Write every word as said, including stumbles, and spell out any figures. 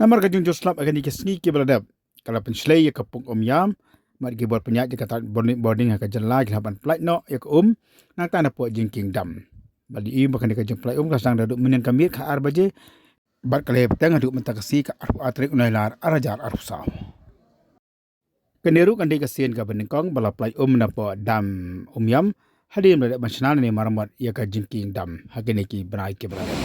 Namar ka jingjur slap ha kine ki sngi kiba la dep, ka la pynshlei ïa ka pung Umiam, bad ki bor pynïaid ïa ka Thailand Boarding, Boarding ha ka jylla ki la hap ban pynlait noh ïa ka um, nangta napoh Jingkieng Dam. Bad ïa ba kane ka jingpynlait um ka la sdang naduh mynnin ka miet ka ar baje, bad ka la ïa bteng haduh mynta ka sngi ka arphew ar tarik u Nailar ar hajar arphew saw. Kane ruh kan dei ka sien kaba nyngkong ba la pynlait um napoh dam Umiam, hadien ba la dep ban shna ne maramot ïa ka Jingkieng Dam ha kine ki bnai kiba la dep.